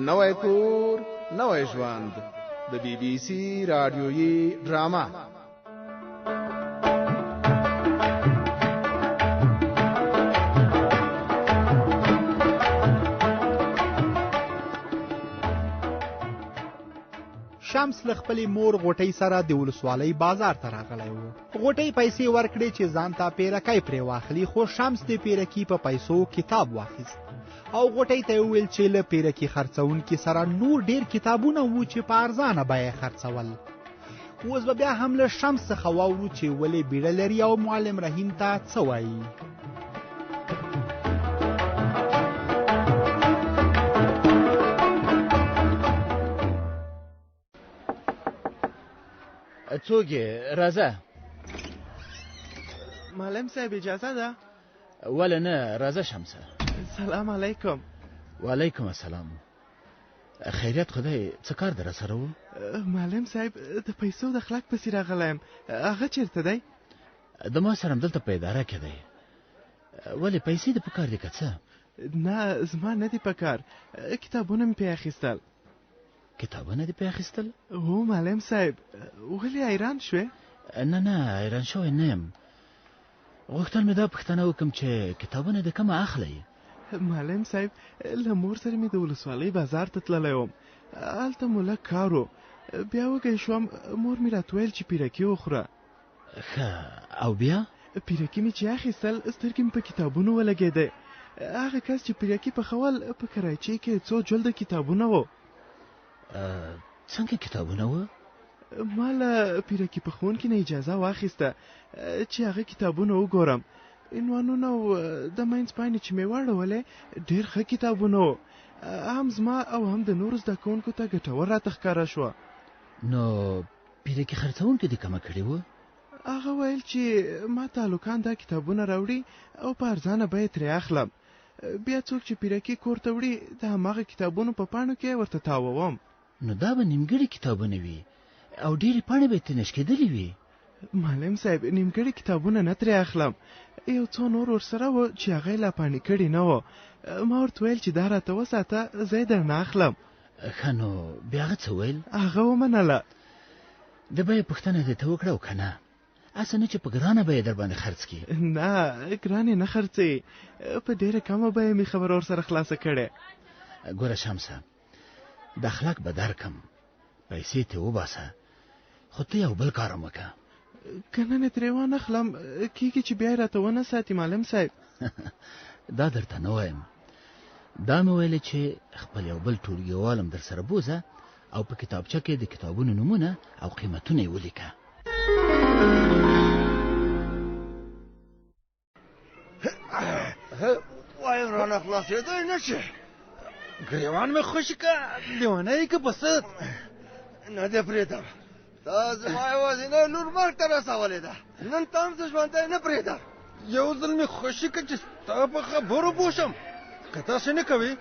نوی کور نوی ژوند، د بي بي سي راډیويي ډرامه. شمس له خپلې مور غوټۍ سره د ولسوالۍ بازار ته راغلی و. غوټۍ پیسې ورکړې چې ځان ته پیرکی پرې واخلي، خو شمس د پیرکي په پیسو کتاب واخیست او غوټۍ ته یې وویل چې له پیرکي خرڅوونکي سره نور ډېر کتابونه وو چې په ارزانه بیه خرڅول. اوس به بیا هم له شمس څخه واورو چې ولې بیړه لري او معلم رحیم ته څه وایي. څوک یې؟ راځه. معلم صاحب اجازه ده؟ ولې نه، راځه شمسه. سلام علیکم. وعلیکم السلام. خیریت خدای، څه کار در سره و؟ معلم صاحب د پیسو د اخلاق پسې راغلی یم، هغه چېرته دی؟ د ما سره همدلته په اداره کې دی. ولې پیسې دې پکار دي که څه؟ نه، زما نه دي پکار، کتابونه مې پرې اخیستل. کتابونه دې پرې اخیستل؟ هو معلم صاحب. ولې حیران شوې؟ نه نه، حیران شوی نه یم. غوښتل مې دا پوښتنه وکړم چې کتابونه د کومه اخلئ؟ معلم صاحب له مور سره مې د ولسوالۍ بازار ته تللی وم، هلته مو لږ کار و، بیا وږی شوم، مور مې راته ویل چې پیرکي وخوره. ښه، او بیا؟ پیرکي مې چې اخیستل، سترګې مې په کتابونو ولګېدې. هغه کس چې پیرکي پخول په کراچۍ کې څو جلده کتابونه وو. څنګه کتابونه وو؟ ما له پیرکي پخوونکي نه اجازه واخیسته چې هغه کتابونه وګورم. عنوانونه او د منځ پاڼې چې مې واړولې ډېر ښه کتابونه وو، هم زما او هم د نورو زده کوونکو ته ګټور راته ښکاره شوه. نو پیرکي خرڅوونکي دې کمه کړي وو؟ هغه ویل چې ما ته هلکان دا کتابونه راوړي او په ارزانه بیه ترې اخلم، بیا څوک چې پیرکي کور ته وړي د هماغه کتابونو په پاڼو کې ورته تاووم. نو دا به نیمګړي کتابونه وي او ډېرې پاڼې به یې ترې شکېدلې وي. معلم صاحب نیمګړي کتابونه نه ترې اخلم، یو څو نور ورسره و چې هغه یې لا پاڼې کړي نه و، ما ورته ویل چې دا راته وساته، زه یې درنه اخلم. ښه، نو بیا هغه څه ویل؟ هغه ومنله. د بیې پوښتنه دې ته وکړه او که نه؟ هسې نه چې په ګرانه بیه در باندې خرڅ کړي. نه، ګران یې نه خرڅوي، په ډېره کمه بیه مې خبره ورسره خلاصه کړې. ګوره شمسه، د اخلاق به درکم، پیسې ترې وباسه، خو ته یو بل کار هم وکړه. که نن یې ترې وانخلم، کېږي چې بیا یې راته ونه ساتي معلم صاحب. دا درته نه وایم، دا مې ویلې چې خپل یو بل ټولګیوال هم درسره بوځه او په کتابچه کې د کتابونو نومونه او قیمتونه یې ولیکه. وایم رانه خلاصېدی نه شي. ګریوان مې خوشې که، لیونی یې که په څه؟ نه دې پرېږدم، تا زما یوازینۍ لور مرګ ته رسولې ده، نن ته هم زه ژوندی نه پرېږدم. یو ځل مې خوشې که چې ستا په خبرو پوه شم، که تاسې نه کوې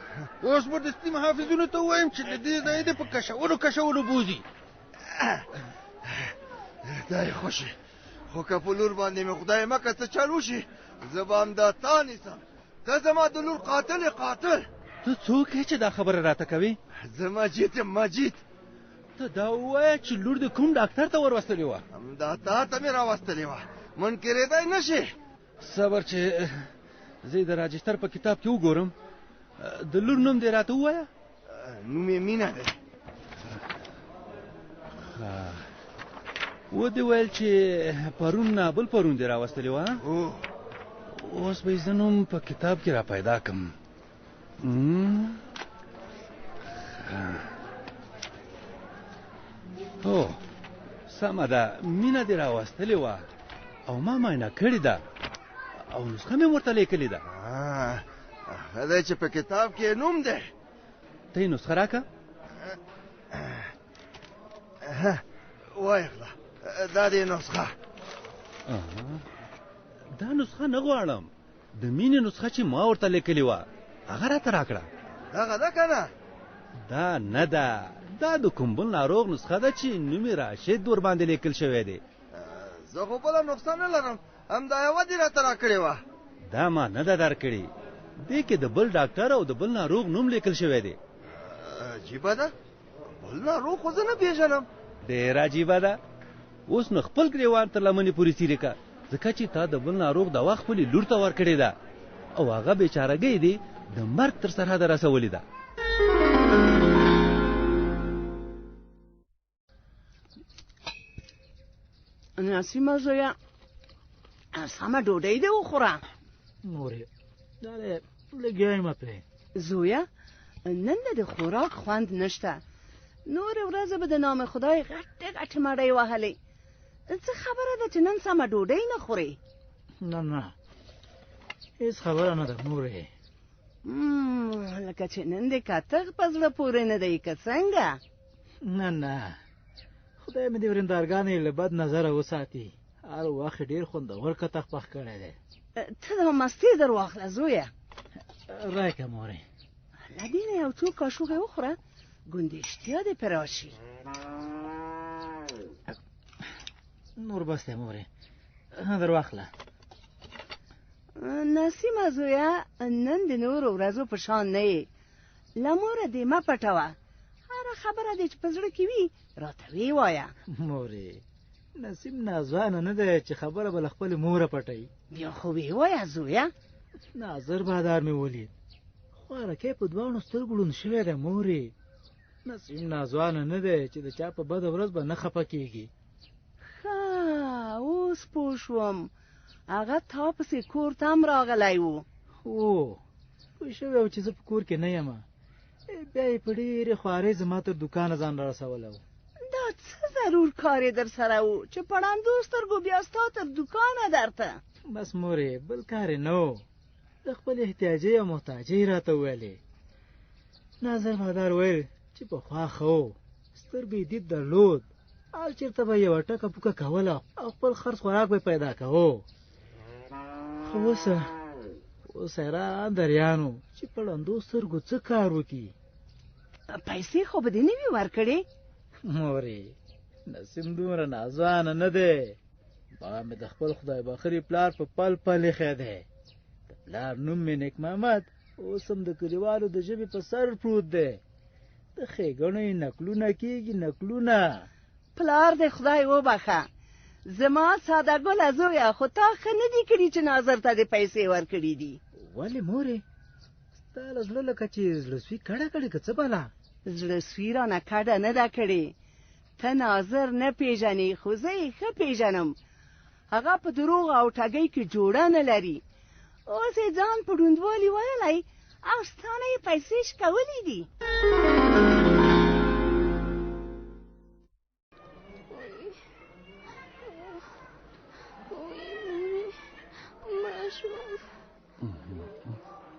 اوس به دستي محافظینو ته ووایم چې له دې ځایه دې په کشولو کشولو بوځي. دا یې خوشې، خو که په لور باندې مې خدای مه که څه چل وشي، زه به همدا تا نیسم، ته زما د لور قاتل یې، قاتل. ته څوک یې چې دا خبره راته کوې؟ زه مجید یم، مجید. ته دا ووایه چې لور دې کوم ډاکټر ته وروستلې وه؟ همدا تا ته مې راوستلې وه، منکرېدی نه شې. صبر چې زه یې د راجستر په کتاب کې وګورم. د لور نوم دې راته ووایه. نوم یې مینه دی. و دې ویل چې پرون نه بل پرون دې راوستلې وه؟ هو. اوس به یې زه نوم په کتاب کې را پیدا کړم. هو سمه ده، مینه دې راوستلې وه او ما معاینه کړې ده او نسخه مې ورته لیکلې ده. ښه دی چې په کتاب کې نوم دی. ته یې نسخه راکړه. وایخله، دا دی نسخه. دا نسخه نه غواړم، د مینې نسخه چې ما ورته لیکلې وه هغه راته راکړه. دغه ده که نه؟ دا نه ده، دا د کوم بل ناروغ نسخه ده چې نوم یې راشد ورباندې لیکل شوی دی. زه خو بله نسخه نه لرم، همدا یوه دې راته راکړې وه. دا ما نه ده درکړې، دې کې د بل ډاکټر او د بل ناروغ نوم لیکل شوی دی. عجیبه ده، بل ناروغ خو زه نه پېژنم. ډېره عجیبه ده. اوس نو خپل ګریوان تر لمنې پورې څیرې که، ځکه چې تا د بل ناروغ دوا خپلې لور ته ورکړې ده او هغه بیچارهګۍ دې د مرګ تر سرحده رسولې ده. نسیمه زویه، سمه ډوډۍ دې وخوره. مورې، دا دی لګیا یم پرې. زویه، نن د خوراک خوند نشته، نورې ورځې به د نام خدای غټې غټې مړۍ وهلې. څه خبره ده چې نن سمه ډوډۍ نه خورې؟ نه نه، هېڅ خبره نه ده مورې. لکه چې نن دې کتغ په زړه پورې نه دی که څنګه؟ نه نه، خدای مې دې ورېندارګانې له بد نظره وساتي، هر وخت ډېر خوندور کتغ پخ کړی دی. ته دا مستې در واخله زویه. راکه مورې. له دې نه یو څو کاشوغې وخوره، ګوندې اشتیا دې پرې راشي. نور بس دی مورې، در واخله. نسیمه زویه، نن د نورو ورځو په شان نه یې، له موره دې مه پټوه، هره خبره دې چې په زړه کې وي راته ویې وایه. مورې، نسیم ناځوانه نه دی چې خبره به له خپلې موره پټوي. بیا خو ویې وایه زویه. ناظر بادار مې ولید، خوارکی په دواړو سترګو ړوند شوی دی مورې. نسیم ناځوانه نه دی چې د چا په بده ورځ به نه خفه کېږي. ښه، اوس پوه شوم، هغه تا پسې کور ته هم راغلی و. هو، پوه شوی و چې زه په کور کې نه یم، بیا یې په ډېرې خوارۍ زما تر دوکانه ځان رارسولی و. دا څه ضرور کار یې در سره و چې په ړندو سترګو بیا ستا تر دوکانه درته؟ بس مورې، بل کار یې نه و، د خپلې احتیاجۍ او محتاجۍ راته وویلې. ناظر بادار ویل چې پخوا ښه و، سترګو یې دید درلود، هر چېرته به یوه ټکه پوکه کوله او خپل خرڅ خوراک به یې پیدا کوو. خو اوس اوس حیران دریان و چې په ړندو سترګو څه کار وکړي. پیسې خو به دې نه وي ورکړې؟ مورې، نسیم دومره ناځوانه نه دی، ما مې د خپل خدای بخښلي پلار په پل پل ایښی دی. د پلار نوم مې نیک محمد اوس هم د کلیوالو د ژبې په سر پروت دی. د ښېګڼو یې نکلونه کېږي، نکلونه. پلار دې خدای وبخښه زما ساده ګله زویه، خو تا ښه نه دي کړي چې ناظر ته دې پیسې ورکړي دي. ولې مورې، ستا له زړه لکه چې زړه سوي کډه کړې که څه بلا؟ زړه سوي رانه کډه نه ده کړې، ته ناظر نه پېژنې خو زه یې ښه پېژنم. هغه په دروغ او ټګۍ کې جوړه نه لري، اوس یې ځان په ړوندوالي ویلی او ستا نه یې پیسې شکولې دي.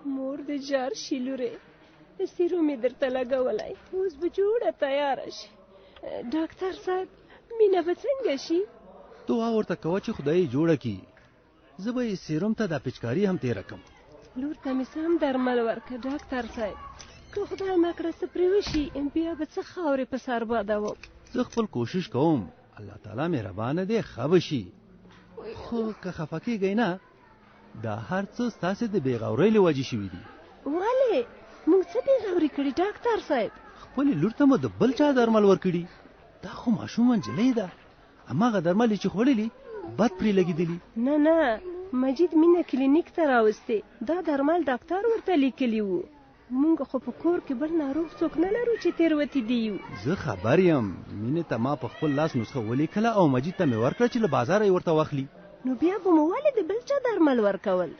مور دې جار شي لورې، سیروم یې درته لګولی، اوس به جوړه تیاره شي. ډاکتر صاحب، مینه به څنګه شي؟ دعا ورته کوه چې خدای یې جوړه کړي. زه به یې سیروم ته دا پچکاري هم تېره کړم. لور ته مې سم درمل ورکړه ډاکتر صاحب، که خدای مه کړه څه پرې وشي بیا به څه خاورې په سر بادوم. زه خپل کوشش کوم، الله تعالی مهربانه دی، ښه به شي. خو که خفه کېږئ نه، دا هر څه ستاسې د بېغورۍ له وجې شوي دي. ولې؟ موږ څه بېغوري کړي ډاکتر صاحب؟ خپلې لور ته مو د بل چا درمل ورکړي، دا خو ماشومه نجلۍ ده، هماغه درمل یې چې خوړلي بد پرې لګېدلي. نه نه، مجید مینه کلینیک ته راوستې، دا درمل ډاکتر ورته لیکلي وو. مونږ خو په کور کې بل ناروغ څوک نه لرو چې تېروتي دي یو. زه خبر یم، مینې ته ما په خپل لاس نسخه ولیکله او مجید ته مې ورکړه چې له بازاره یې ورته واخلي. نو بیا به مو ولې د بل چا درمل ورکول؟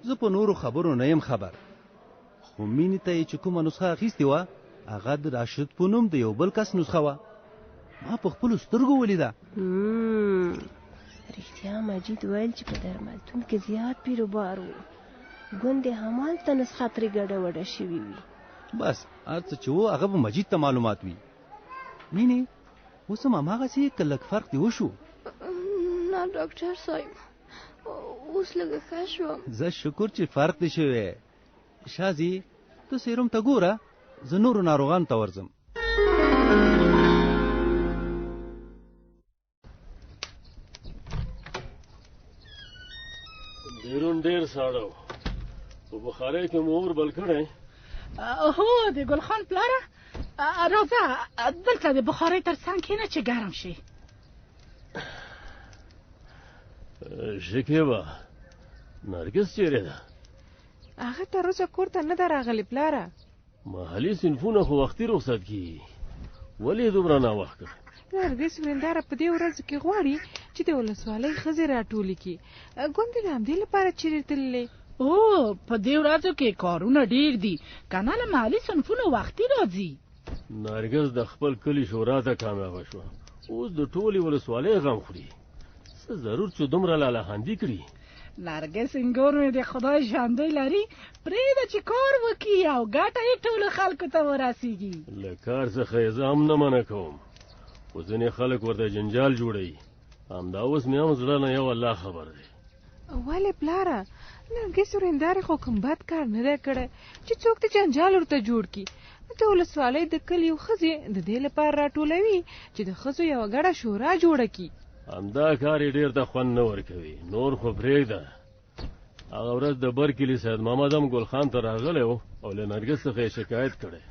زه په نورو خبرو نه یم خبر، خو مینې ته یې چې کومه نسخه اخیستې وه هغه د راشد په نوم د یو بل کس نسخه وه، ما په خپلو سترګو ولیده. رښتیا مجید ویل چې په درملتون کې زیات بیروبار و، ګوندې همالته نسخه ترې ګډه وډه شوې وي. بس هر څه چې و هغه به مجید ته معلومات وي. مینې، اوس هم هماغسې که لږ فرق دې وشو؟ نه ډاکټر صاحب، اوس لږه ښه شوم. زه شکر چې فرق دې شوی. شازي، ته سیروم ته ګوره، زه نورو ناروغانو ته ورځم. بیرون ډېر ساړه و، په بخارۍ کې مو اور بل کړی؟ هو د ګل خان پلاره، راځه دلته د بخارۍ تر څنګ کښېنه چې ګرم شي. شکیبا، نرګس چیرې ده؟ هغه تر اوسه کور ته نه ده راغلې پلاره. محلي صنفونه خو وختي رخصت کیږي، ولې یې دومره ناوخت کړ؟ نرګس ورینداره په دې ورځو کې غواړي چې د ولسوالۍ ښځې راټولې کړي، ګوندې د همدې لپاره چیرې تللې. او په دې ورځو کې کارونه ډیر دي که نه له محلي صنفونو وختي راځي. نرګس د خپل کلي شورا ته کامیابه شوه، اوس د ټولې ولسوالۍ غم خوري. څه ضرور چې دومره لالهاندي کړي؟ نرګس انګور مې د خدای ژوندی لري، پرېږده چې کار وکړي او ګټه یې ټولو خلکو ته ورسیږي. له کار څخه یې زه هم نه منع کوم، خو ځینې خلک ورته جنجال جوړوي. همدا اوس مې هم زړه نه یو الله خبر دی. ولې پلاره، نرګس ورېندارې خو کوم بد کار نه دی کړی چې څوک دې جنجال ورته جوړ کړي. د ولسوالۍ د کلیو ښځې د دې لپاره راټولوي چې د ښځو یوه ګډه شورا جوړه کړي. همدا کار یې ډېر ته خوند نه ورکوي، نور خو پرېږده. هغه ورځ د بر کلي سید محمد هم ګل خان ته راغلی و او له نرګس څخه یې شکایت کړی.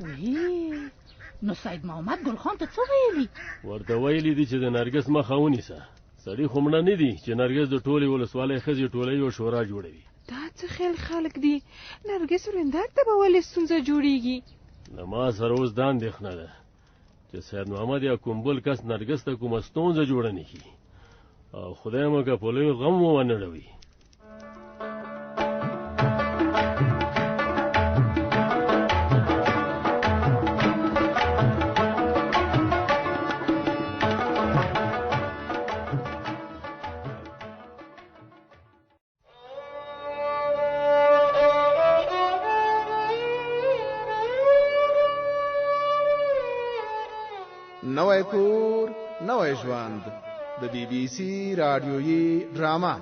نو سید محمد ګل خان ته څه ویلي؟ ورته ویلي دي چې د نرګس مخه ونیسه. سړي خو مړه نه دي چې نرګس د ټولې ولسوالۍ ښځې ټولوي او شورا جوړوي. دا څه خیل خلک دي، نرګس ورېندار ته به ولې ستونزه جوړیږي؟ له ما سره اوس دا اندېښنه ده چې سید محمد یا کوم بل کس نرګس ته کومه ستونزه جوړه نه کړي او خدای مو که په لوی غم ونه ړوي. نوی کور نوی ژوند د بي بي سي راډیویي ډرامه.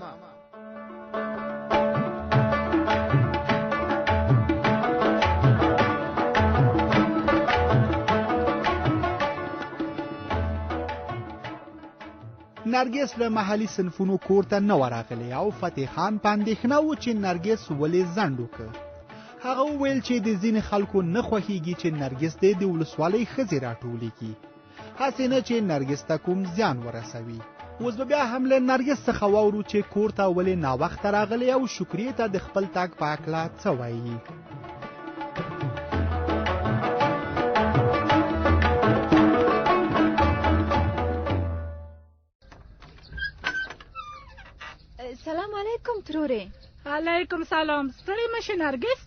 نرګس له محلي صنفونو کور ته نه وه راغلې او فتح خان په اندېښنه و چې نرګس ولې ځنډ وکړ. هغه وویل چې د ځینې خلکو نه خوښیږي چې نرګس دې د ولسوالۍ ښځې راټولې کړي، هسې نه چې نرګس ته کوم زیان ورسوي. اوس به بیا هم له نرګس څخه واورو چې کور ته ولې ناوخته راغلی او شکریې ته د خپل تګ په هکله څه وایي. سلام علیکم ترورې. علیکم سلام. ستړې مه شې نرګس،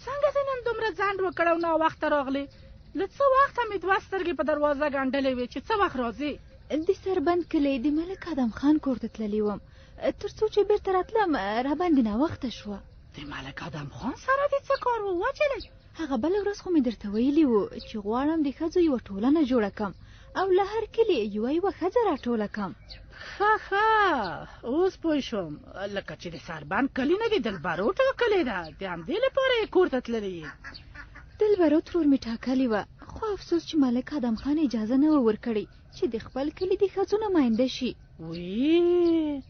څنګه دې نن دومره ځنډ وکړ او ناوخته راغلې؟ له څه وخته مې دوه سترګې په دروازه ګنډلې وې چې څه وخت راځې. د سربند کلی د ملک ادم خان کور ته تللې وم، تر څو چې بیرته راتلم راباندې ناوخته شوه. د ملک ادم خان سره دې څه کار و وجلې؟ هغه بله ورځ خو مې درته ویلي وو چې غواړم د ښځو یوه ټولنه جوړه کم او له هر کلي یوه یوه ښځه راټوله کم. ښه ښه اوس پوه شوم، لکه چې د سربند کلي نه د دلبرو ټاکلې ده، د همدې لپاره یې کور ته تللې یې. دلبرو ترور مې ټاکلې وه، خو افسوس چې ملک ادم خان اجازه نه وه ورکړې چې د خپل کلي د ښځو نماینده شي. وی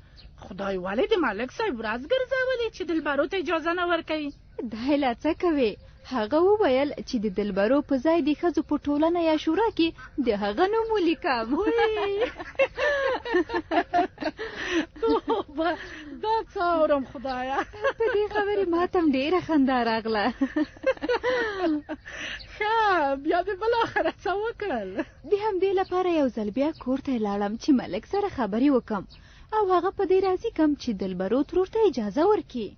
خدای ولې د ملک صاحب ورځ ګرځولې چې دلبرو ته اجازه نه ورکوي؟ دا لا څه کوې، هغه وویل چې د دلبرو په ځای د ښځو په ټولنه یا شورا کې د هغه نوم ولیکم. توبه دا څه اورم خدایه. په دې خبرې ماته هم ډېره خندا راغله. ښه بیا دې بالاخره څه وکړل؟ د همدې لپاره یو ځل بیا کور ته لاړم چې ملک سره خبرې وکم او هغه په دې راضي کم چې دلبرو ترور ته اجازه ورکړي.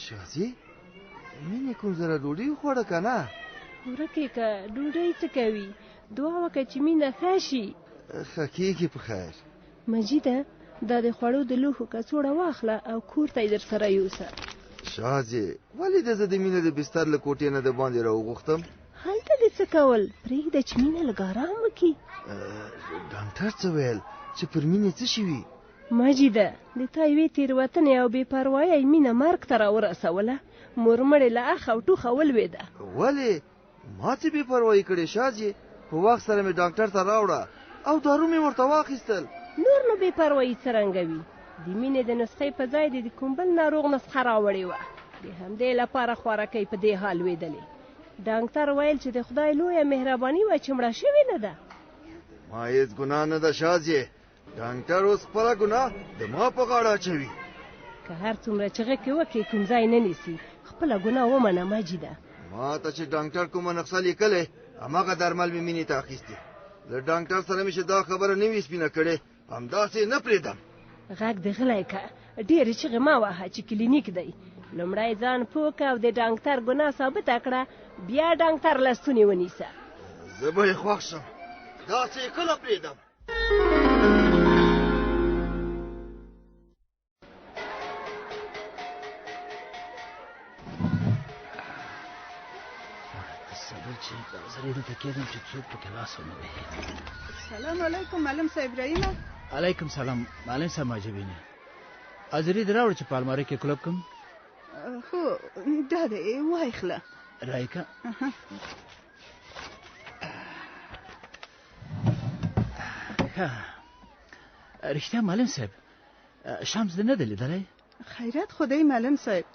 شازي مینې کوم زره ډوډۍ وخوړه که نه؟ ورکې که ډوډۍ څه کوي، دعا وکړه چې مینه ښه شي. ښه کېږي په خیر. مجیده دا د خوړو د لوښو کڅوړه واخله او کور ته یې در سره یوسه. شازې ولې د زه د مینې د بستر له کوټې نه د باندې راوغوښتم؟ هلته دې څه کول؟ پرېږده چې مینه لږ ارام وکړي. ډاکټر څه ویل چې پر مینې څه شوي؟ مجیده د تا یوې تېروتنې او بې پروایۍ مینه مرګ ته راورسوله. مورمړې له اخ او ټوخه ولوېده. ولې ما څه بې پروایي کړې شازې؟ په وخت سره مې ډاکټر ته راوړه او دارو مې ورته واخیستل. نور نو بې پروایي څرنګه وي؟ د مینې د نسخې په ځای دې د کوم بل ناروغ نسخه راوړې وه. د همدې لپاره خوارکۍ په دې حال لوېدلې. ډاکتر ویل چې د خدای لویه مهرباني وه چې مړه شوې نه ده. ما هېڅ ګناه نه ده شازیې. ډاکټر اوس خپله ګناه د ما په غاړه اچوي. که هر څومره چغه کې وکړې کوم ځای نه نیسي. خپله ګناه ومنه مجیده. ما ته چې ډاکټر کومه نسخه لیکلې هماغه درمل مې مینې ته اخیستي. له ډاکټر سره مې چې دا خبره نه وي سپینه کړې همداسې نه پرېږدم. غږ دې غلی که، ډېرې چیغې مه وهه چې کلینیک دی. لومړی ځان پوه که او د ډاکټر ګناه ثابته کړه، بیا ډاکټر له ستوني ونیسه. زه به یې خوښ شم، داسې یې کله پرېږدم. صبر چې زه دلته کېدم چې څوک پکې لاس ونه وهي. سلام علیکم معلم صاحب رحیمه. علیکم سلام معلم صاحب ماجبینه. حاضري دې راوړه چې په المارۍ کې کلب کړم. هو دا دی وایخله. رایې که. ښه رښتیا معلم صاحب شمس دې نه دی لیدلی؟ خیرت خو دی معلم صاحب،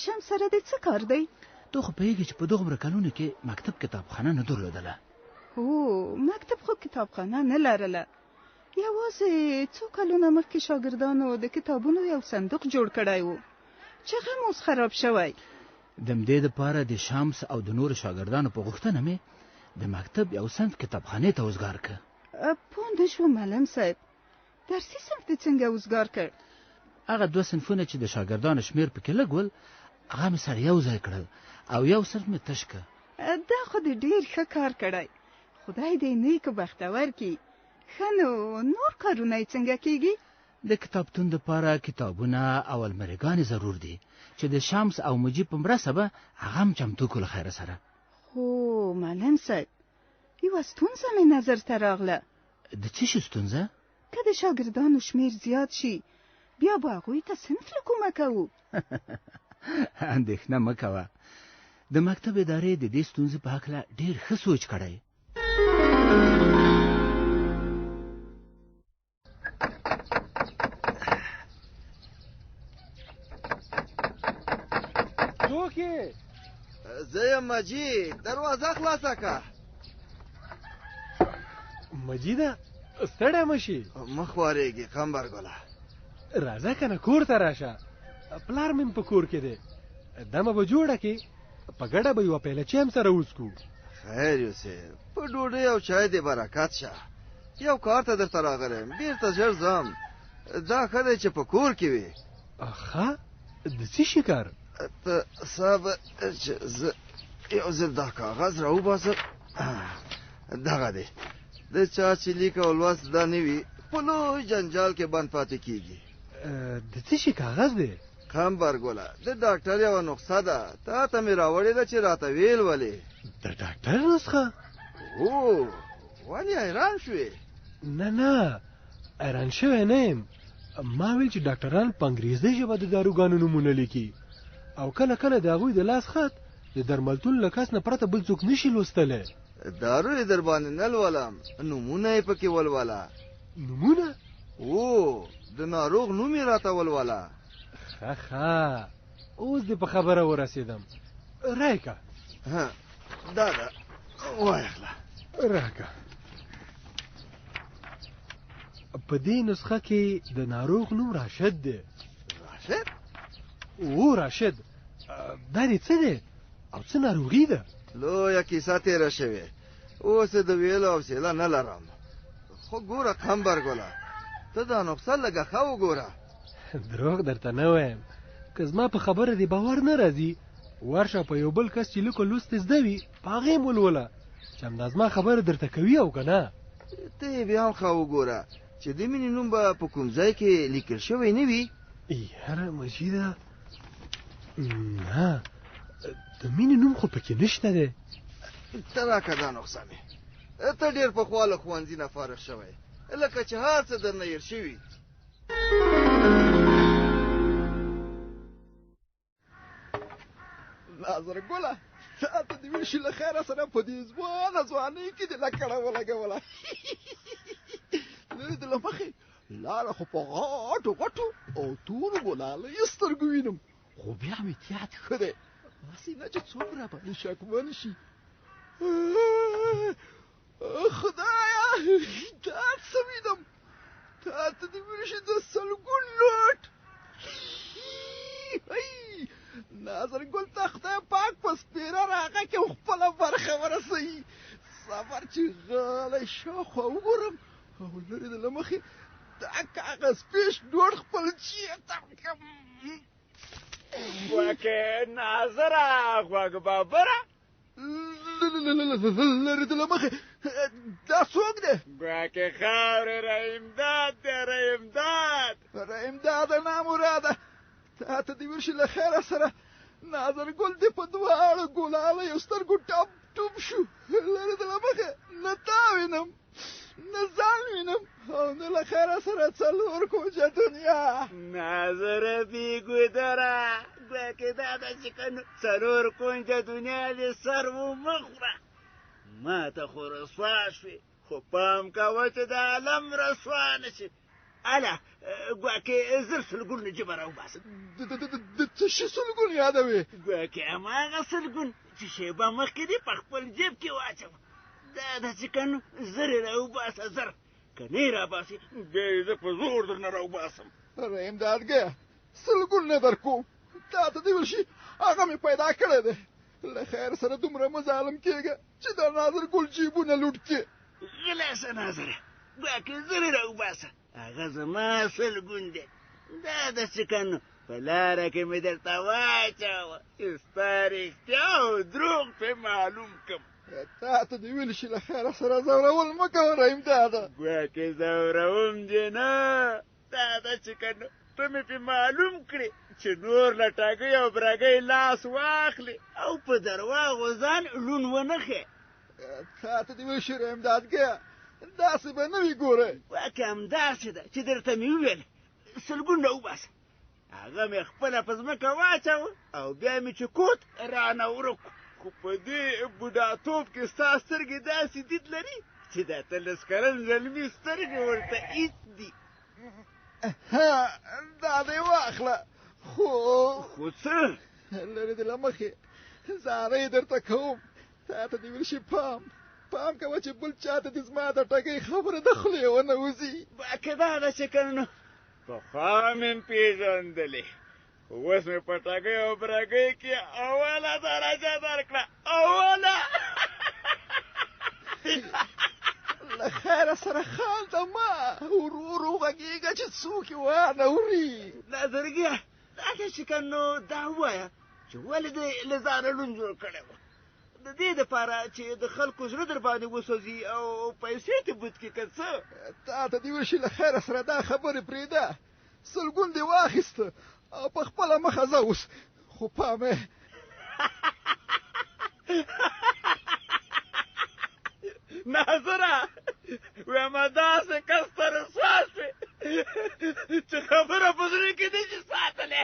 شمس سره دې څه کار دی؟ ته خو پوهېږې چې په دغومره کلونو کې مکتب کتابخانه نه درلودله. هو مکتب خو کتابخانه نه لرله، یوازې څو کلونه مخکې شاګردانو د کتابونو یو صندوق جوړ کړی و چې هغه هم اوس خراب شوی. د همدې دپاره د شمس او د نورو شاګردانو په غوښتنه مې د مکتب یو صنف کتابخانې ته وزګار کړ. پوه نه شوم معلم صاحب، درسي صنف دې څنګه وزګار کړ؟ هغه دوه صنفونه چې د شاګردانو شمېر پکې لږ ول هغه مې سره یو ځای کړل او یو صنف مې تش کړ. دا خو دې ډېر ښه کار کړی، خدای دې نیک بختور کړي. ښه نو نور کارونه یې څنګه کیږي؟ د کتابتون دپاره کتابونه او الماريګانې ضرور دي چې د شمس او مجیب په مرسته به هغه هم چمتو کړو له خیره سره. خو معلم صاحب یوه ستونزه مې نظر ته راغله. د څه شي ستونزه؟ که د شاګردانو شمېر زیات شي بیا به هغوی ته صنف له کومه کوو؟ اندېښنه مه کوه، د مکتب ادارې د دې ستونزې په هکله ډېر ښه سوچ کړی. څوک یې؟ زه یم مجید، دروازه خلاصه که. مجیده ستړی مه شي. مه خوارېږې قمبر ګله. راځه که نه کور ته راشه، پلار مې په کور کې دی، دمه به جوړه کړې، په ګډه به یوه پیله چای هم سره وڅکو. خیر یوسې، په ډوډۍ او چای دې برکت شه. یو کار ته درته راغلی یم، بیرته ژر ځم. دا ښه دی چې په کور کې وې. ښه، د څه شي کار؟ ته صاحب چې زه یو ځل دا کاغذ راوباسم. دغه دی، د چا چې لیک او لوست زده نه وي په لوی جنجال کې بند پاتې کیږي. د څه شي کاغذ دی؟ قمبر ګله، د ډاکټر یوه نسخه ده، تا ته مې راوړې ده چې راته ویل ولې. د ډاکټر نسخه؟ هو، ولې حیران شوې؟ نه نه، حیران شوی نه یم. ما ویل چې ډاکټران په انګریزي ژبه د داروګانو نومونه لیکي او کله کله د هغوی د لاس خط د درملتون له کس نه پرته بل څوک نشي لوستلی. دارو یې در باندې نه لولم، نومونه یې پکې ولوله. نومونه؟ هو، د ناروغ نوم یې راته ولوله. ښه ښه، اوس دې په خبره ورسېدم. رایکه. دا ده، وایخله. راکه. په دې نسخه کې د ناروغ نوم راشد دی. راشد؟ او راشد، دا دې څه دی او څه ناروغي ده؟ لویه کیسه تېره شوې، اوس یې د ویلو حوصله نه لرم. خو ګوره قمبر ګله، ته دا نسخه لږه ښه وګوره. دروغ درته نه وایم، که زما په خبره دې باور نه راځي ورشه په یو بل کس چې لیک او لوست زده وي په هغې هم ولوله چې همدا زما خبره درته کوي او که نه. ته یې بیا هم ښه وګوره چې د مینې نوم به په کوم ځای کې لیکل شوی نه وي. یاره مجیده، نه، د مینې نوم خو پکې نشته دی. ته راکه دا نسخه مې. ته ډېر پخوا له ښوونځي نه فارغ شوی، لکه چې هر څه درنه هېر شوي. ناظر ګله، تا ته دې وشي له خیره سره په دې ځوانه ځوانۍ کې دې لکړه ولګوله. لرې د له مخې لاره خو په غټو غټو او تورو ګلالیو سترګو وینم، خو بیا هم احتیاط ښه دی، هسې نه چې څوک راباندې شکمن شي. خدایه دا څه وینم؟ تا ته دې ورشي د سلګون لوټ. ناظر ګل ته خدای پاک په سپېره راغه کې خپله برخه ورسوي. صبر چې غلی شاوخوا وګورم او لرې د له مخې دا کاغذ پېش ډوډ خپل جیب ته کړم. ګواکې ناظره غوږ بابره لرې د له مخې دا څوک دی؟ ګواکې خاورې رحیمداد دی، رحیمداد. رحیمداد نامراده، تا ته دې ورشي له خیره سره. ناظر ګل دې په دواړو ګلالیو سترګو ټپ ټوپ شو. لرې د له مخې نه تا وینم، نه ځان وینم او نه له خیره سره څلور کوجه دنیا. ناظره بې ګودره، ګواکې دا ده چې که څلور کنجه دنیا دې سر ومه خوره. ما ته خو رسوا شوې، خو پام کوه چې د عالم رسوا نه شي. اله ګواکې زر سلګون له جیبه راوباسم. د څه شي سلګون یادوې؟ ګواکې هماغه سلګون چې شېبه مخکې دې په خپل جیب کې واچوه. دا ده چې که نو زر یې راوباسه، زر. که نه یې راباسې بیا یې زه په زور درنه راوباسم. رحیم دادګیه، سلګون نه درکوم، تا ته دې وشي هغه مې پیدا کړی دی. له خیر سره دومره مه ظالم کېږه چې د ناظر ګل جیبونه لوټ کړې. غلی شه ناظره، ګواکې زر یې راوباسه، هغه زما سلګون دی. دا ده چې که نو په لاره کې مې درته واچاوه چې ستا رښتیا او دروغ پرې معلوم کړم. تا ته دې ویل شي له خیره سره ځورول مه کوه رحیم داده. ګواکې ځوروم دې نه، دا ده چې که نو ته مې پرې معلوم کړې چې نور له ټګۍ او برګۍ لاس واخلې او په درواغو ځان لون ونه ښیې. تا ته دې ویل شي رحیم دادګیه، داسې به نه وي ګوره. ګواکې همداسې ده چې درته مې وویل سلګون راوباسه. هغه مې خپله په ځمکه واچاوه او بیا مې چې کوت رانه ورک. خو په دې بوډاتوب کې ستا سترګې داسې دید لري چې د 18 کلن زلمي سترګې ورته هیڅ دي. دا دې واخله. خو خو څه؟ لرې دې له مخې زارۍ درته کوم، تا ته دې ویل شي پام پام کوه چې بل چا ته دې زما د ټګۍ خبره د خولې ونه وځي. باکې دا ده چې که نو پخوا مې پېژندلې، خو اوس مې په ټګۍ او برګۍ کې اوله درجه درکړه، اوله. له خیره سره خانده مه، ورو ورو غږېږه چې څوک یې وانه وري. ناظرګیه، دا ده چې که نو دا ووایه چې ولې دې له ځانه لون جوړ کړی و؟ د دې دپاره چې د خلکو زړه در باندې وسوځي او پیسې ته بوت کړي که څه؟ تا ته دې وشي له خیره سره دا خبرې پرېږده، سلګون دې واخیسته او په خپله مخه ځه اوس، خو پام یې. ناظره، وایم داسې کس ته رسوا شوې چې خبره په زړه کې نه شي ساتلی.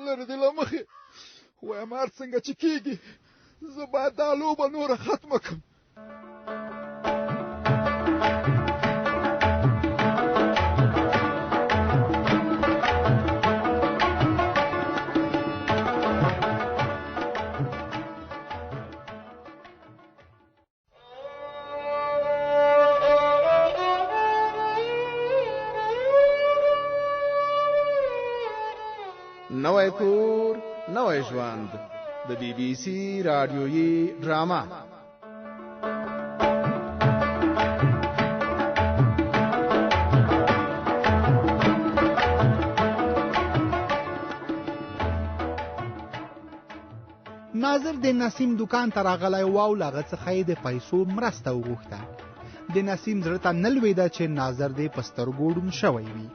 لرې دې له مخې وایم هر څنګه چې کېږي زه باید دا لوبه نوره ختمه کړم. نوی کور نوی ژوند، د بي بي سي راډیویي ډرامه. ناظر د نسیم دوکان ته راغلی و او له هغه څخه یې د پیسو مرسته وغوښته. د نسیم زړه ته نه لوېده چې ناظر دې په سترګو ړوند شوی وي.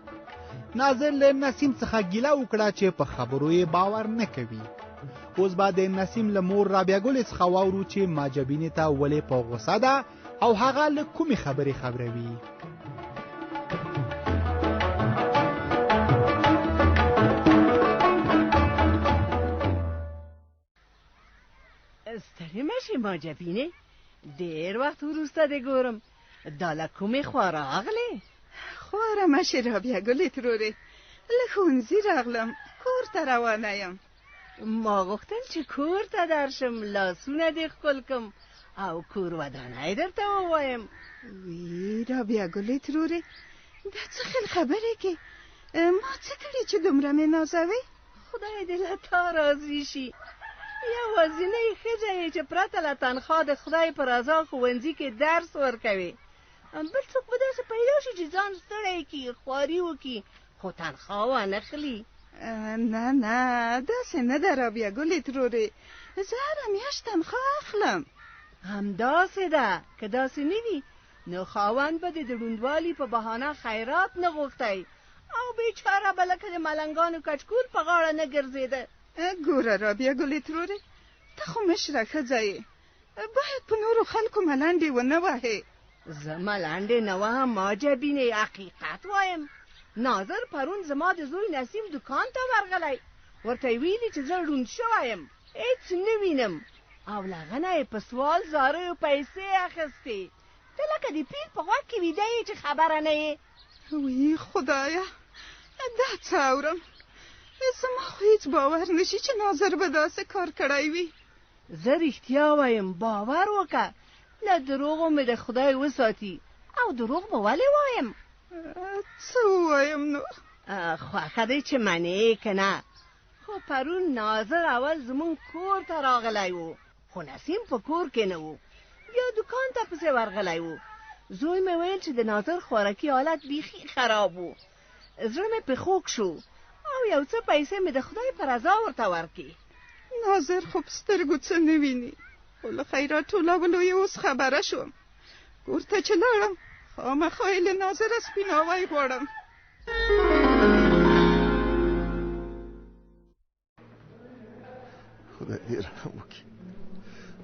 ناظر له نسیم څخه ګیله وکړه چې په خبرو یې باور نه کوي. اوس به د نسیم له مور رابیا ګلې څخه واورو چې ماجبینې ته ولې په غوسه ده او هغه له کومې خبرې خبروي. ستړې مه شې ماجبینې، ډېر وخت وروسته دې ګورم. دا له کومې خوا راغلې؟ خواره مه شې رابیا ګلې ترورې، له ښوونځي راغلم، کور ته روانه یم. ما غوښتل چې کور ته درشم، لاسونه دې ښکل کم او کور ودانۍ درته ووایم. وی رابیا ګلې ترورې، دا څه خیل خبرې کې؟ ما څه کړي چې دومره مې نازوې؟ خدای دې له تا راضي شي. یوازینۍ ښځه یې چې پرته له تنخوا د خدای په رضا ښوونځي کې درس ورکوي. بل څوک به داسې پیدا شي چې ځان ستړی کړي، خواري وکړي، خو تنخوا وانه خلي. نه نه، داسې نه ده رابیا ګلې ترورې، زه هره میاشت تنخوا اخلم. همداسې ده، که داسې نه وي نو خاوند به دې د ړوندوالي په بهانه خیرات نه غوښتی او بیچاره به لکه د ملنګانو کچکول په غاړه نه ګرځېده. ګوره رابیا ګلې ترورې، ته خو مشره ښځه یې، باید په نورو خلکو ملنډې ونه وهې. زه ملنډې نه وهم ماجبینې، حقیقت وایم. ناظر پرون زما د زوی نسیم دوکان ته ورغلی، ورته یې ویلي چې زه ړوند شوی یم، هېڅ نه وینم، او له هغه نه یې په سوال زاریو پیسې اخیستې. ته لکه د پیل په غوږ کې ویده یې چې خبره نه یې. وی خدایه، دا څه اورم؟ زما خو هېڅ باور نه شي چې ناظر به داسې کار کړی وي. زه رښتیا وایم، باور وکړه، له دروغو مې د خدای وساتي. او دروغ به ولې وایم؟ څه ووایم نور؟ خوښه دی چې منې یې که نه، خو پرون ناظر اول زموږ کور ته راغلی و، خو نسیم په کور کې نه و، بیا دوکان ته پسې ورغلی و. زوی مې ویل چې د ناظر خوراکي حالت بیخي خراب و. زړه مې پرې خوږ شو او یو څه پیسې مې د خدای په رضا ورته ورکړې. ناظر خو په سترګو څه نه ویني، خو له خیرات ټولولو یې اوس خبره شوم. کور ته چې لاړم خامخا یې له ناظره سپیناوی غواړم. خدای دې رحم وکړي،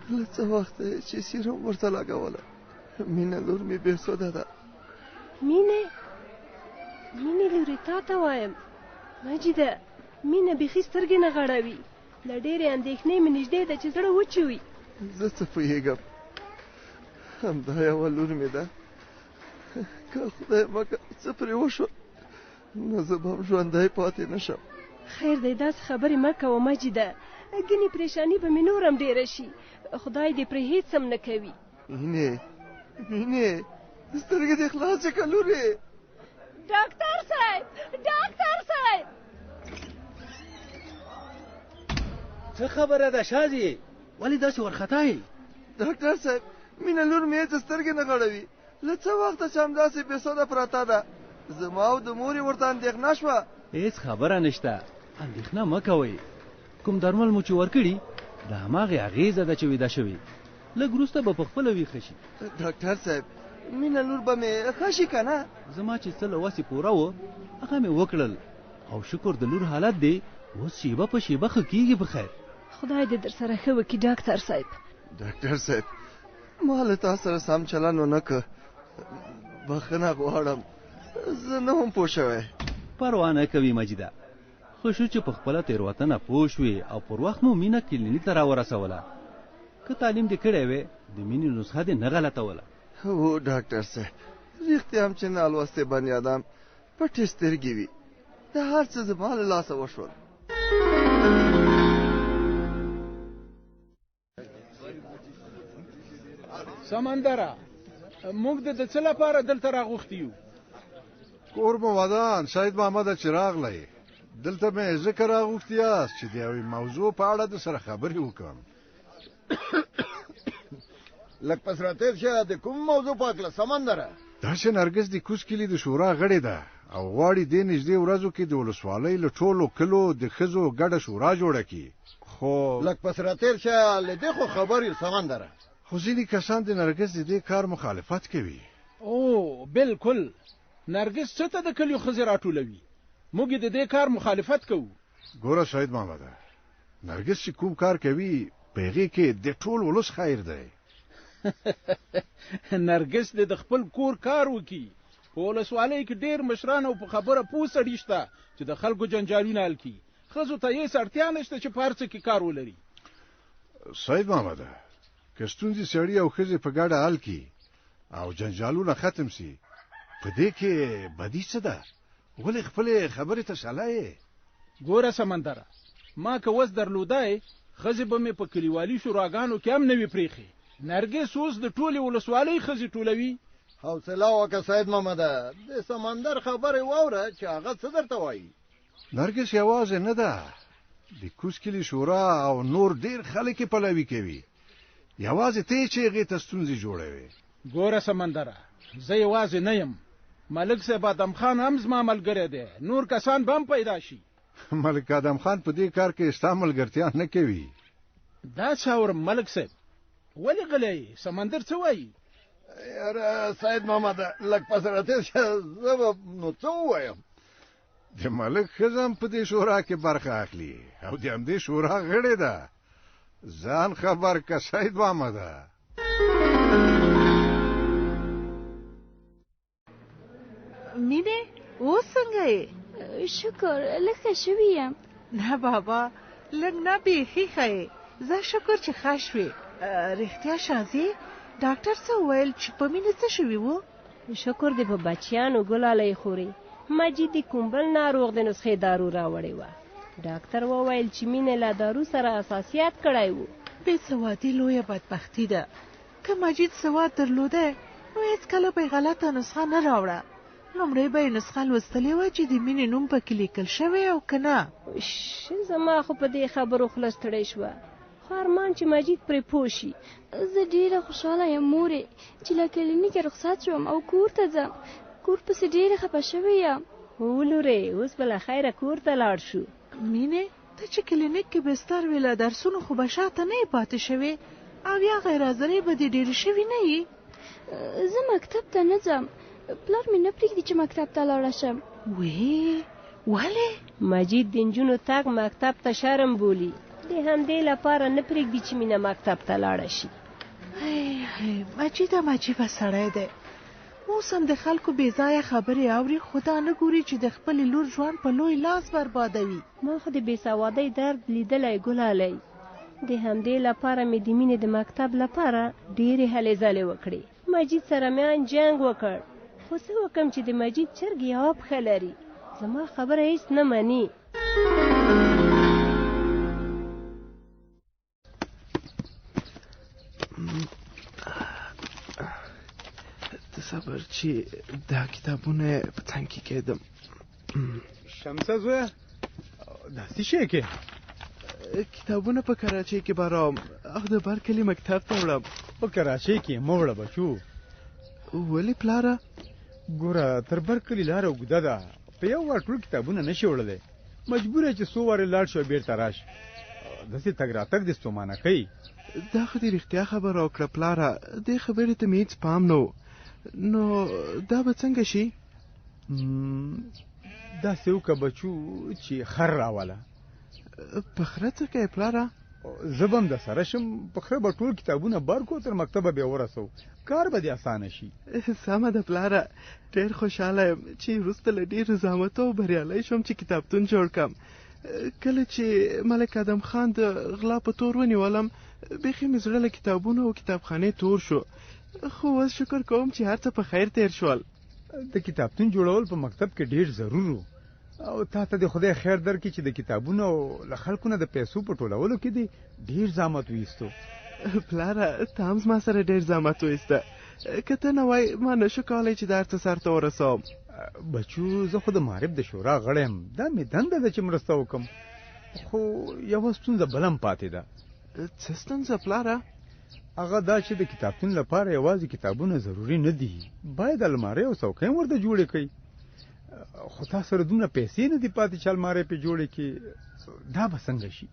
له څه وخته یې چې سیروم ورته لګولی، مینه لور مې بېسوده ده. مینې، مینې لورې، تا ته وایم. مجیده، مینه بیخي سترګې نه غړوي، له ډېرې اندېښنې مې نږدې ده چې زړه وچوي. زه څه پوهېږم، همدا یوه لور مې ده، که خدای مه کړه څه پرې وشول نو زه به هم ژوندی پاتې نه شم. خیر دی، داسې خبرې مه کوه مجیده، ګنې پرېشاني به مې نور هم ډېره شي. خدای دې پرې هېڅ هم نه کوي. مینې، مینې، سترګې دې خلاصې که لورې. ډاکټر صاحب، ډاکټر صاحب. څه خبره ده شازي، ولې داسې ورخطا یې؟ ډاکټر صاحب، مینه لور مې هېڅ سترګې نه غړوي، له څه وخته چې همداسې بېسوده پرته ده. زما او د مور یې ورته اندېښنه شوه. هېڅ خبره نشته، اندېښنه مه کوئ. کوم درمل مو چې ورکړي د هماغې اغېزه ده چې ویده شوې، لږ وروسته به په خپله ویښه شي. ډاکټر صاحب، مینه لور به مې ښه شي که نه؟ زما چې څه له وسې پوره و هغه مې وکړل، او شکر د لور حالت دی اوس شیبه په شیبه ښه کیږي په خیر. خدای دې درسره ښه وکړي ډاکټر صاحب. ډاکټر صاحب، ما له تا سره سم چلند ونه کړ، بخښنه غواړم، زه نه وم پوه شوی. پروا نه کوي مجیده، ښه شو چې په خپله تېروتنه پوه شوې او پر وخت مو مینه کلینیک ته راورسوله. که تعلیم دې کړی وی د مینې نسخه دې نه غلطوله. هو ډاکټر صاحب، رښتیا هم چې نالوستي بنیادم پټې سترګې وي، دا هر څه زما له لاسه وشول. سمندره، موږ د څه لپاره دلته راغوښتي یو؟ کور مو ودان سید محمد چې راغلی، دلته مې ځکه راغوښتي یاست چې د یوې موضوع په اړه د سره خبرې وکړم. لږ پس راتېر شه، د کوم موضوع په هکله سمندره؟ داسې نرګس د کوز کلي د شورا غړې ده او غواړي دې نږدې ورځو کې د ولسوالۍ له ټولو کلو د ښځو ګډه شورا جوړه کړي. خو لږ پس راتېر شه، له دې خو خبر یو سمندره. خو ځینې کسان د نرګس د دې کار مخالفت کوي. او بالکل، نرګس څه ته د کلیو ښځې راټولوي؟ موږ یې د دې کار مخالفت کوو. ګوره سید محمده، نرګس چې کوم کار کوي په هغې کې د ټول ولس خیر دی. نرګس دې د خپل کور کار وکړي. په ولسوالۍ کې ډېر مشران او په خبره پوه سړي شته چې د خلکو جنجالونه حل کړي. ښځو ته هېڅ اړتیا نشته چې په هر څه کې کار ولري. سید محمده، که ستونزې سړي او ښځې په ګډه حل کړي او جنجالونه ختم سي، په دې کې بدي څه ده؟ ولې خپلې خبرې ته شله یې؟ ګوره سمندره، ما که وس درلودای، ښځې به مې په کلیوالي شوراګانو کې هم نه وي پرېښې. نرګس اوس د ټولې ولسوالۍ ښځې ټولوي. حوصله وکړه سید محمده، د سمندر خبرې واوره چې هغه څه درته وایي. نرګس یوازې نه ده، د کوز کلي شورا او نور ډېر خلک یې پلوي کوي. یوازې ته یې چې هغې ته ستونزې جوړوې. ګوره سمندره، زه یوازې نه یم، ملک صاحب ادم خان هم زما ملګری دی، نور کسان به هم پیدا شي. ملک ادم خان په دې کار کې ستا ملګرتیا نه کوي. دا څه اورم ملک صاحب، ولې غلی یې؟ سمندر څه وایي؟ یاره سید محمده، لږ پس راتېر شه، زه به نو څه ووایم. د ملک ښځه هم په دې شورا کې برخه اخلي او د همدې شورا غړې ده. ځان خبر که سید محمده. مینې اوس څنګه یې؟ شکر لږ ښه شوي یم. نه بابا لږ نه، بیخي ښه یې، زه شکر چې ښه شوې. رښتیا شازې، ډاکټر څه وویل چې په مینې څه شوي وو؟ شکر دې په بچیانو ګلالۍ خورې، مجید د کوم بل ناروغ د نسخې دارو راوړې وه. ډاکټر وویل چې مینې له دارو سره حساسیت کړی و. بې سوادي لویه بدبختي ده. که مجید سواد درلودی نو هېڅکله به یې غلطه نسخه نه راوړه. لومړی به یې نسخه لوستلې وه چې د مینې نوم پکې لیکل شوی او که نه. زما خو په دې خبرو خوله ستړې شوه، خو ارمان چې مجید پرې پوه شي. زه ډېره خوشحاله یم مورې چې له کلینیکه رخصت شوم او کور ته ځم. کور پسې ډېره خپه شوې یم. هو لورې، اوس به له خیره کور ته لاړ شو. مینې، ته چې کلینیک کې بستر وې، له درسونو خو به شاته نه یې پاتې شوې او یا غیرحاضرۍ به دې ډېرې شوې نه یي؟ زه مکتب ته نه ځم، پلار مې نه پرېږدي چې مکتب ته لاړه شم. وې ولې؟ مجید د نجونو تګ مکتب ته شرم بولي، د همدې لپاره نه پرېږدي چې مینه مکتب ته لاړه شي. هی مجید هم عجیبه سړی دی، اوس هم د خلکو بې ځایه خبرې اوري، خو دا نه ګوري چې د خپلې لور ژوند په لوی لاس بربادوي. ما خو د بېسوادۍ درد لیدلی ګلالۍ، د همدې لپاره مې د مینې د مکتب لپاره ډېرې هلې ځلې وکړې. مجید سره مې ان جنګ وکړ، خو څه وکړم چې د مجید چرګ یوه پښه لري، زما خبره هیڅ نه مني. ته صبر چې دا کتابونه په څنګ کې کېدم. شمسه زویه، دا څه شی کې؟ کتابونه په کراچۍ کې باروم او د بر کلي مکتب ته وړم. په کراچۍ کې مه وړه بچو. ولې پلاره؟ ګوره تر بر کلي لاره اوږده ده، په یو وار ټول کتابونه نه شي وړلی، مجبور یې چې څو وارې لاړ شي او بېرته راشي. داسې تګ راتګ دې ستومانه کوي. دا خو دې رښتیا خبره وکړه پلاره، دې خبرې ته مې هېڅ پام نه و. نو دا به څنګه شي؟ داسې وکړه بچو چې خر راوله. په خره څه کوې پلاره؟ زه به هم در سره شم، په خره به ټول کتابونه بار کړو، تر مکتبه به یې ورسوو، کار به دې اسانه شي. سمه ده پلاره، ډېر خوشحاله یم چې وروسته له ډېرو زحمتو بریالی شوم چې کتابتون جوړ کړم. کله چې ملک ادم خان د غلا په تور ونیولم، بیخي مې زړه له کتابونو او کتابخانې تور شو، خو اوس شکر کوم چې هر څه په خیر تېر شول. د کتابتون جوړول په مکتب کې ډېر ضرور و، او تا ته د خدای خیر درکړي چې د کتابونو او له خلکو نه د پیسو په ټولولو کې دې ډېر زحمت وایستو. پلاره، ته هم زما سره ډېر زحمت وایسته، که ته نه وای ما نه شو کولی چې دا هر څه سرته ورسوم. بچو، زه خو د معارف د شورا غړی یم، دا مې دنده ده چې مرسته وکړم، خو یوه ستونزه بله هم پاتې ده. څه ستونزه پلاره؟ هغه دا چې د کتابتون لپاره یوازې کتابونه ضروري نه دي، باید المارۍ او څوکۍ هم ورته جوړې کړئ. خو تا سره دومره پیسې نه دي پاتې چې المارۍ پرې جوړې کړې، دا به څنګه شي؟